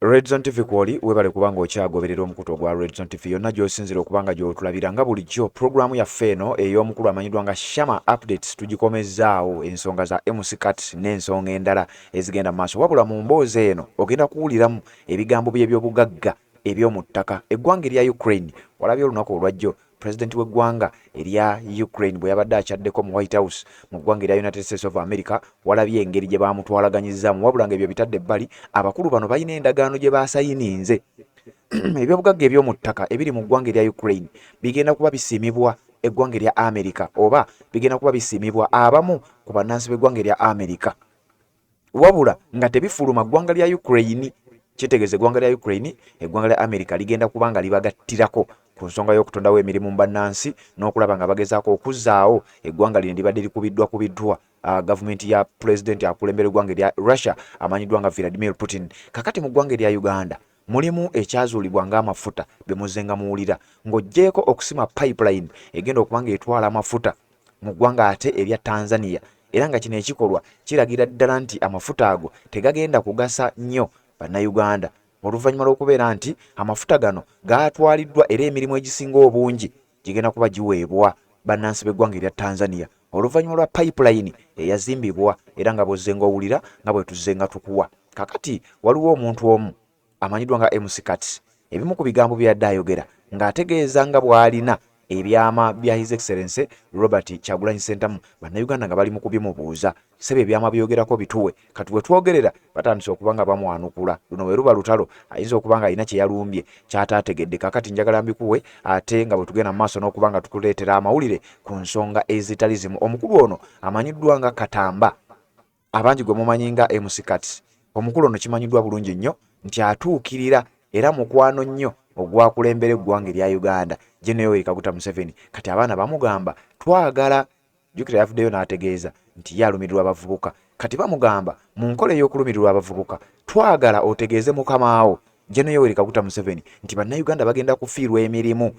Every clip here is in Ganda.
Redzone TV kwoli, webale kubanga okyagoberera omukutu ogwa Redzone TV yonna gy'osinzira okuba nga gy'otulabira. Nga bulijjo, pulogulaamu yaffe eno ey'omukulu amanyiddwa nga Shama Updates tugikomezaawo ensonga za MC Kats n'ensonga endala ezigenda mu maaso. Wabula mu mboozi eno ogenda kuwuliramu ebigambo by'ebyobugagga eby'omu ttaka. Eggwanga erya Ukraine, walabye olunaku olwajjo Pulezidenti w'eggwanga erya Ukraine bwe yabadde akyaddeko mu White House mu ggwanga erya United States of America, walabye engeri gye baamutwalaganyizzaamu. Wabula ng'ebyo bitadde ebbali, abakulu bano balina endagaano gye baasayininze. Ebyobugagga eby'omu ttaka ebiri mu ggwanga erya Ukraine bigenda kuba bisiimibwa eggwanga erya America, oba bigenda kuba bisiimibwa abamu ku bannansi b'eggwanga erya America, wabula nga tebifuluma ggwanga lya Ukraine. Kitegeeza eggwanga lya Ukraine, eggwanga lya America ligenda kuba nga libagattirako ku nsonga y'okutondawo emirimu mu bannansi n'okulaba nga bagezaako okuzzaawo eggwanga lino libadde likubiddwa kubiddwa gavumenti ya pulezidenti akulembera eggwanga erya Russia amanyiddwa nga Vladimir Putin. Kakati mu ggwanga erya Uganda mulimu ekyazuulibwa ng'amafuta bye muzzenga muwulira, ng'oggyeeko okusima pipeline egenda okuba ng'etwala amafuta mu ggwanga ate erya Tanzania, era nga kino ekikolwa kiragira ddala nti amafuta ago tegagenda kugasa nnyo Bannayuganda oluvannyuma lw'okubeera nti amafuta gano gaatwaliddwa era emirimu egisinga obungi gigenda kuba giweebwa bannansi b'eggwanga erya Tanzania oluvannyuma lwa pipeline eyazimbibwa, era nga bw'ozzenga owulira nga bwe tuzzenga tukuwa. Kakati waliwo omuntu omu amanyiddwa nga MC Kats, ebimu ku bigambo bye yadde ayogera ng'ategeeza nga bw'alina ebyama bya His Excellency Robert Kyagulanyi Ssentamu, Bannayuganda nga bali mu kubimubuuza, "Ssebo, ebyama byogerako bituwe." Kati we twogerera batandise okuba nga bamwanukula. Luno bwe luba lutalo, ayinza okuba nga alina kye yalumbye ky'ataategedde. Kakati njagala mbikuwe, ate nga bwe tugenda mu maaso n'okuba nga tukuleetera amawulire ku nsonga ezitali zimu. Omukulu ono amanyiddwa nga Katamba, abangi gwe mumanyi nga MC Kats. Omukulu ono kimanyiddwa bulungi nnyo nti atuukirira era mukwano nnyo ogwakulembera eggwanga erya Uganda, Gen Yoweri Kaguta Museveni. Kati abaana bamugamba twagala, jjukira yavuddeyo n'ategeeza nti ye alumirirwa abavubuka. Kati bamugamba mu nkola ey'okulumirirwa abavubuka, twagala otegeeze mukamaawo Gen Yoweri Kaguta Museveni nti Bannayuganda bagenda kufiirwa emirimu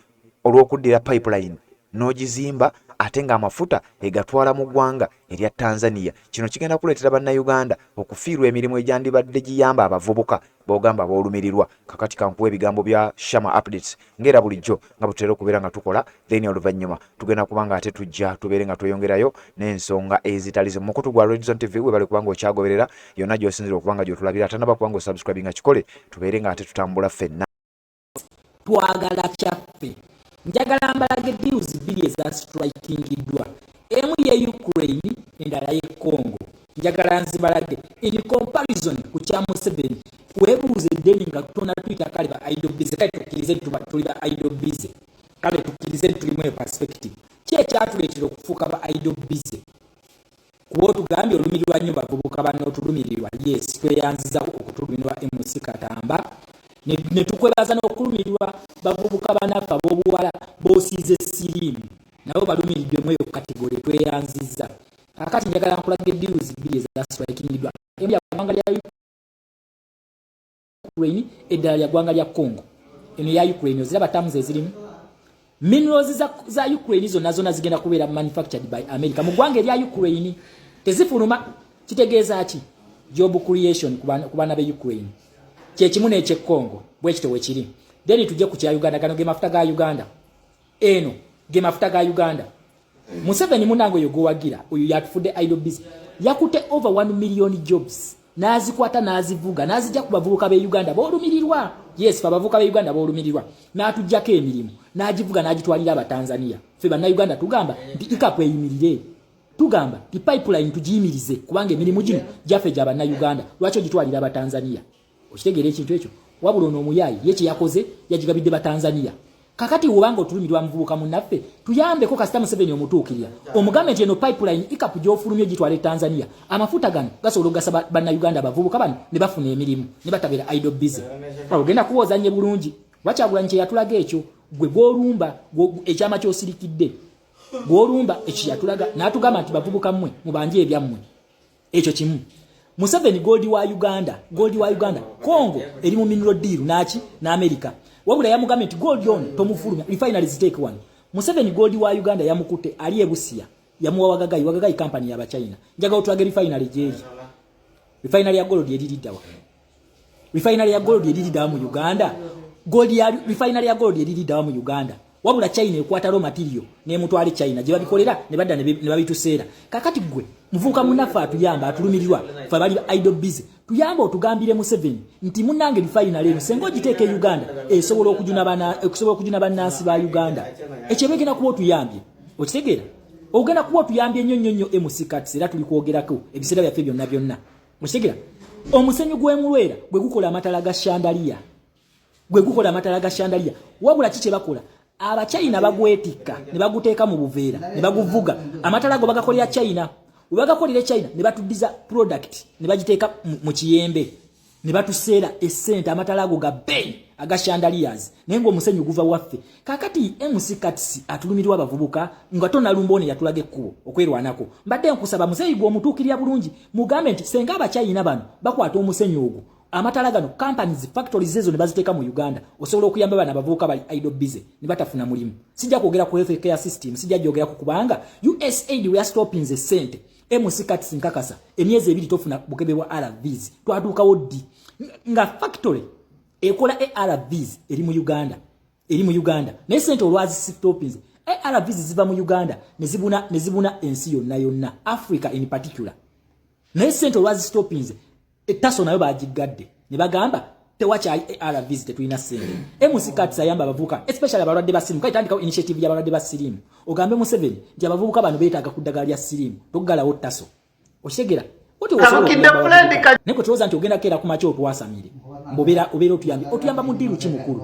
olw'okuddira pipeline n'ogizimba ate ng'amafuta egatwala mu ggwanga erya Tanzania. Kino kigenda kuleetera Bannayuganda okufiirwa emirimu egyandibadde giyamba abavubuka b'ogamba b'olumirirwa. Kakati kankuwa ebigambo bya Shama Updates ng'era bulijjo nga bwe tutera okubeera nga tukola, then oluvannyuma tugenda kuba nga ate tujja tubeere nga tweyongerayo n'ensonga ezitali zimu. Mukutu gwa Redzone TV, webale kubanga okyagoberera yonna gy'osinzira okuba nga gy'otulabira. Atanaba kubanga osubscribinga, kikole, tubeere nga ate tutambula ffenna. Twagala kyaffe. Njagala mbalage deals bbiri eza strikingiddwa, emu ye Ukraine, endala ye Congo. Njagala nzibalage in comparison ku kya Museveni. Weebuuza eddeni nga tona tuyita kale ba idle busy. Kale tukkirize nti tuli ba idle busy, kale tukkirize nti tulimu eyo perspective. Ki ekyatuleetera okufuuka ba idle busy? Kuba otugambye olumirirwa nnyo bavubuka banno, otulumirirwa. Yes, tweyanzizako okutulumirwa, MC Katamba, ne tukwebaza n'okulumirirwa bavubuka banaffe ab'obuwala b'osiize siriimu, nabo balumiriddwemu eyo category. Tweyanzizza. Kakati njagala nkulaga deals bbiri eza strikingiddwa, emu ya ggwanga lya Ukraine, eddala lya ggwanga lya Congo. Eno ya Ukraine, oziraba terms ezirimu? Minerals za Ukraine zonna zonna zigenda kubeera manufactured by America mu ggwanga erya Ukraine, tezifuluma. Kitegeeza ki? Job creation ku baana be Ukraine. Kyekimu n'eky'e Congo bwe kityo wekiri. Then tujje ku kya Uganda. Gano ge mafuta ga Uganda, eno ge mafuta ga Uganda. Museveni munange oyo gwewagira, oyo yatufudde idle busy, yakute over 1 million jobs n'azikwata, n'azivuga, n'azijja ku bavubuka b'e Uganda b'olumirirwa. Yes, fe abavubuka b'e Uganda b'olumirirwa, n'atuggyako emirimu, n'agivuga, n'agitwalira Abatanzania. Ffe Bannayuganda tugamba nti EACOP eyimirire, tugamba nti pipeline tugiyimirize, kubanga emirimu gino gyaffe gya Bannayuganda. Lwaki ogitwalira Abatanzania? Okitegeera ekintu ekyo? Wabula ono omuyaayi ye kyeyakoze, yagigabidde Batanzania. Kakati wobanga otulumirwa muvubuka munnaffe, tuyambeko. Kasita Museveni omutuukirira, omugambe nti eno pipeline EACOP gy'ofulumye gitwala e Tanzania, amafuta gano gasobola okugasa Bannayuganda, abavubuka bano ne bafuna emirimu ne batabeera idle busy. Ogenda kuba ozanye bulungi. Wakyagulanyi kye yatulaga ekyo, gwe gwolumba ekyama kyosirikidde, gwolumba ekyo yatulaga n'atugamba nti bavubuka mmwe mubanje ebyammwe. Ekyo kimu. Museveni, gold wa Uganda, gold wa Uganda, Congo eri mu mineral deal naki n'America, wabula yamugambye nti gold ono tomufulumya, refineries ziteeke wano. Museveni gold wa Uganda yamukutte ali e Busia, yamuwa Wagagai, Wagagai company y'Abachina. Njagala otulage refinery gyeri. Refinery ya gold eri liddawa? Refinery ya gold eririddawa mu Uganda? Gold ya refinery ya gold eririddawa mu Uganda? Wabula China ekwata raw material n'emutwala China gye babikolera ne badda ne babituseera. Kakati ggwe muvubuka munnaffe atuyamba, atulumirirwa, fe abali idle busy, tuyamba otugambire Museveni nti munnange, refinery eno senga ogiteeka e Uganda esobola okujuna bannansi ba Uganda. Ekyo ebegenda kuba otuyambye, okitegeera? Ogenda kuba otuyambye nnyo nnyo nnyo, MC Kats. Era tuli kwogerako ebiseera byaffe byonna byonna, okitegeera? Omusenyu gw'emulwera gwe gukola amatala ga chandelier, gwe gukola amatala ga chandelier. Wabula ki kye bakola? Abachina bagwetikka ne baguteeka mu buveera ne baguvuga. Amatala ago bagakolera China. We bagakolera China ne batuddiza product ne bagiteeka mu kiyembe ne batuseera essente. Amatala ago ga bbeeyi aga chandeliers, naye ng'omusenyu guva waffe. Kakati MC Kats atulumirwa abavubuka nga tonalumba ono yatulaga ekkubo okwerwanako, mbadde nkusaba muzeeyi gwe omutuukirira bulungi, mugambe nti senga Abachina bano bakwata omusenyu ogwo, amatala gano, companies, factories ezo ne baziteeka mu Uganda, osobola okuyamba bano abavubuka bali idle busy ne batafuna mulimu. Sijja kwogera ku health care system, sijja gyogerako kubanga USAID we stoppinze sente. MC Kats, nkakasa emyezi 2 tofuna bukebe bwa ARVs. Twatuukawo ddi nga factory ekola ARVs eri mu Uganda? Eri mu Uganda, naye sente olwazi stoppinze. ARVs ziva mu Uganda ne zibuna ensi yonna yonna, Africa in particular, naye sente olwazi stoppinze. Etaso nayo bagigadde ne bagamba tewakyali ARVs, tetulina ssente. MC Kats ayamba abavubuka, especially abalwadde ba sirimu. Kale tandikawo initiative y'abalwadde ba sirimu, ogambe Museveni nti abavubuka bano beetaaga ku ddagala lya sirimu, toggalawo taso, okitegera? Naye kwe tulowooza nti ogenda keera ku makya otwasamire mbobeera obeera otuyambye, otuyamba mu ddiiru ki, mukulu?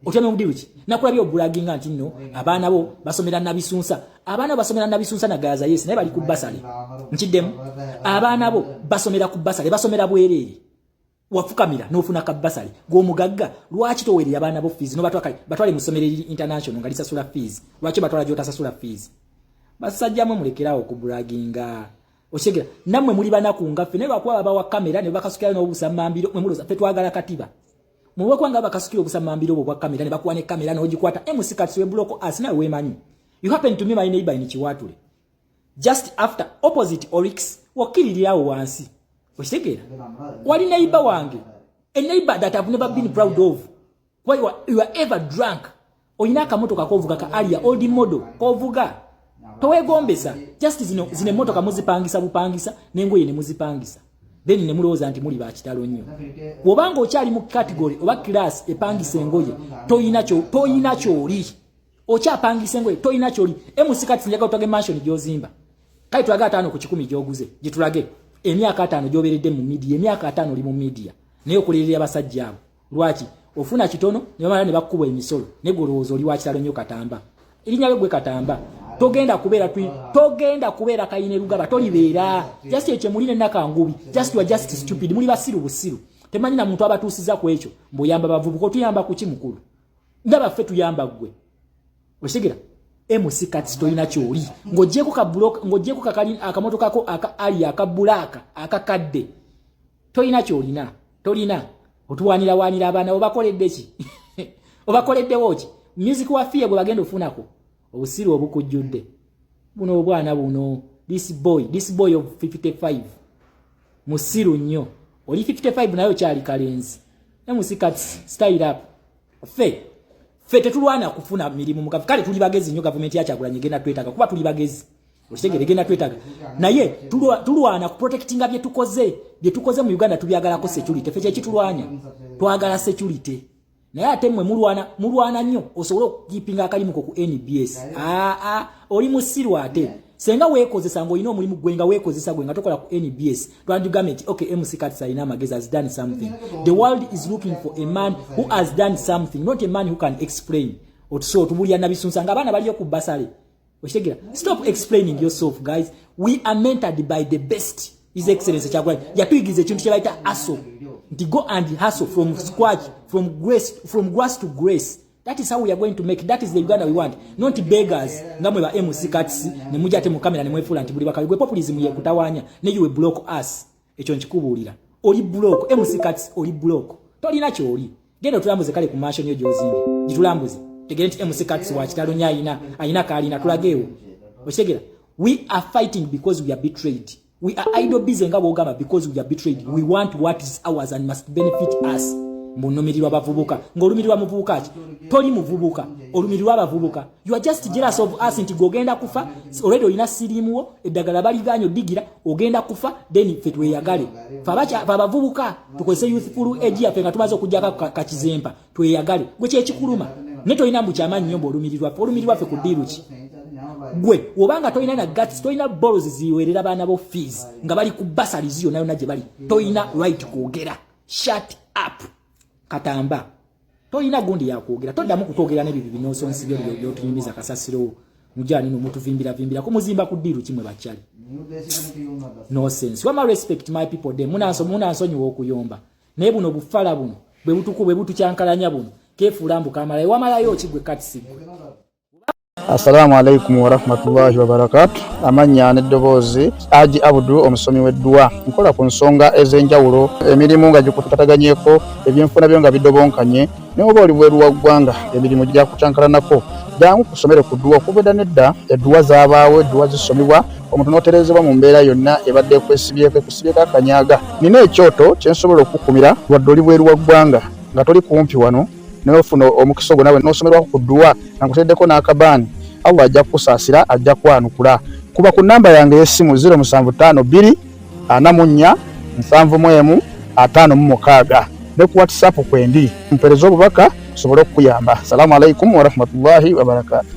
Otuyamba mu ddiiru ki? Nakulabye obulaginga nti nno abaana bo basomera Nabisunsa. Abaana bo basomera Nabisunsa nagayaza, yes, naye bali ku bursary. Nkiddemu, abaana bo basomera ku bursary, basomera bwereere. Wafukamira n'ofuna ka bursary gw'omugagga, lwaki toweerera abaana bo fees nobatwakale batwale mu ssomero eriri international nga lisasula fees? Lwaki batwala gy'otasasula fees? Basajjamu, mulekerawo okubulaginga, okitegera? Nammwe muli banaku nga ffe, naye lwakuba babawa kamera ne bakasukirayo n'obusamambiro. Mwe mulowooza ffe twagala katiba muwekuba nga bakasukira obusamambiro obwo bwa kamera ne bakuwa ne kamera n'ogikwata. MC Kats, we block as nawe weemanyi. You happen to me, my neighbor in Kiwatule, just after opposite Oryx, wakkiririrawo wansi, okitegeera? Wali neighbor wange, a neighbor that I've never been proud of. Why you are ever drunk? Olina akamotoka kovuga ka Harrier, old model kovuga, towegombesa. Just zino emmotoka muzipangisa bupangisa n'engoye ne muzipangisa, then ne mulowooza nti muli bakitalo nnyo. Bw'obanga okyali mu category oba class epangisa engoye, toyina kyoli. Okyapangisa engoye, toyina kyoli. MC Kats, njagala otwage mansion gy'ozimba. Kale tulage 50% gy'oguze, gitulage. Emyaka 50 gy'obeeredde mu media, emyaka 50 oli mu media, naye okulerera abasajja abo. Lwaki ofuna kitono ne bamala ne bakkuba emisolo, naye golowooza oli wakitalo nnyo? Katamba erinnya lyo gwe Katamba. Togenda kubeera, togenda kubeera Kayine Lugaba, tolibeera. Just ekyo muli nenakangubi, just you are just stupid. Muli basiru busiru, temanyi na muntu abatuusiza ku ekyo. Mbuyamba bavubuka, otuyamba kuki, mukulu? Ndaba ffe tuyamba ggwe, okitegera? MC Kats, tolina kyoli ng'ogyeko ka block, ng'ogyeko kakali akamotoka ko aka ali aka black akakadde. Tolina kyolina, tolina. Otuwanira wanira abaana, obakoledde ki? Obakoleddewo ki? Music wa fie gwe bagenda ofunako obusiru obukujjudde buno obwana buno. This boy of 55 musiru nnyo. Oli 55 naye okyali kalenzi. MC Kats, style up. Ffe tetulwana kufuna mirimu mu kale tuli bagezi nnyo. Gavumenti yakyagulanye egenda twetaaga kuba tuli bagezi, okitegere? Egenda twetaaga, naye tulwana kuprotectinga bye tukoze mu Uganda. Tubyagalako security. Ffe kyekitulwanya, twagala security. Naye ate mmwe mulwana nnyo osobole okukeepinga akalimuko ku NBS. Aa, oli musiru. Ate senga weekozesa ng'olina omulimu gwe, nga weekozesa gwe nga tokola ku NBS, twandigambye nti okay, MC Kats alina amagezi, has done something. The world is looking for a man who has done something, not a man who can explain. Otuso otubulya Nabisunsa nga abaana baliyo ku bursary, okitegera? Stop explaining yourself, guys. We are mentored by the best. His Excellence Kyagulanyi yatuyigiriza ekintu kye bayita hustle, nti go and hustle from scratch, from grass to grace. That is how we are going to make. That is the Uganda we want, not beggars nga mwe ba MC Kats ne mujja ate mu kamera ne mwefuula nti buli bakabi. Gwe populism yekutawaanya ne you will block us. Ekyo nkikubuulira, oli block. MC Kats, oli block, tolina kyoli. Genda otulambuze kale ku mansion yo gy'ozimbye, gitulambuze tegere nti MC Kats wa kitalo nnyo, ayina kaalina, tulageewo, okitegera? We are fighting because we are betrayed. We are idle busy nga bwogamba because we are betrayed. We want what is ours and must benefit us. Munumirirwa bavubuka, ng'olumirirwa muvubuka ki? Toli muvubuka, olumirirwa abavubuka. You are just jealous of us nti gogenda kufa already, olina siriimu wo, eddagala baliganye odigira, ogenda kufa, then ffe tweyagale. Fe abavubuka tukozese youthful age yaffe nga tumaze okugjako kakizempa, tweyagale. Gwe kyekikuluma, naye tolina mbu kyamaanyi nnyo mbu olumirirwa ffe. Olumirirwa ffe ku deal ki? Gwe obanga tolina na guts, tolina balls ziwerera baana bo fees nga bali ku bursaries yonna yonna gye bali, tolina right kwogera. Shut up, katamba. Tolina gundi yakwogera, toddamu kutwogera n'ebyo binonsense byo byotunyumiza. Kasasiro mujani no mutuvimbira vimbira kumuzimba ku deal kimwe bakyali nonsense. Wama respect my people dem, munansonyiwa okuyomba, naye buno bufala buno bwe butuku bwe butukyankalanya buno kefuula mbu kamalayo. Wamalayo ki gwe Kats gwe? Assalamu alaikum warahmatullahi wabarakatu. Amannya n'eddoboozi, Aji Abudu, omusomi w'edduwa. Nkola ku nsonga ez'enjawulo, emirimu nga gikutataganyeko, ebyenfuna byo nga bidobonkanye, naye oba oli bweru wa ggwanga, emirimu gyakucankalanako, jangu kusomere ku dduwa. Okuva edda nedda edduwa zaabaawo, edduwa zisomebwa omuntu n'otereezebwa mu mbeera yonna ebadde ekwesibyeko, ekusibyeko akanyaga. Nina ekyoto kye nsobola okukukumira wadde oli bweru wa ggwanga, nga toli kumpi wano, naye ofuna omukisa ogwo nawe n'osomerwako ku dduwa nga nkuteddeko n'akabaani. Allah ajja kukusaasira, ajja kwanukula. Kuba ku namba yange ey'essimu 0752 44 71 56, ne ku WhatsApp kwendi, mpereze obubaka nsobole okukuyamba. Salaamu alaikum warahmatullahi wabarakatu.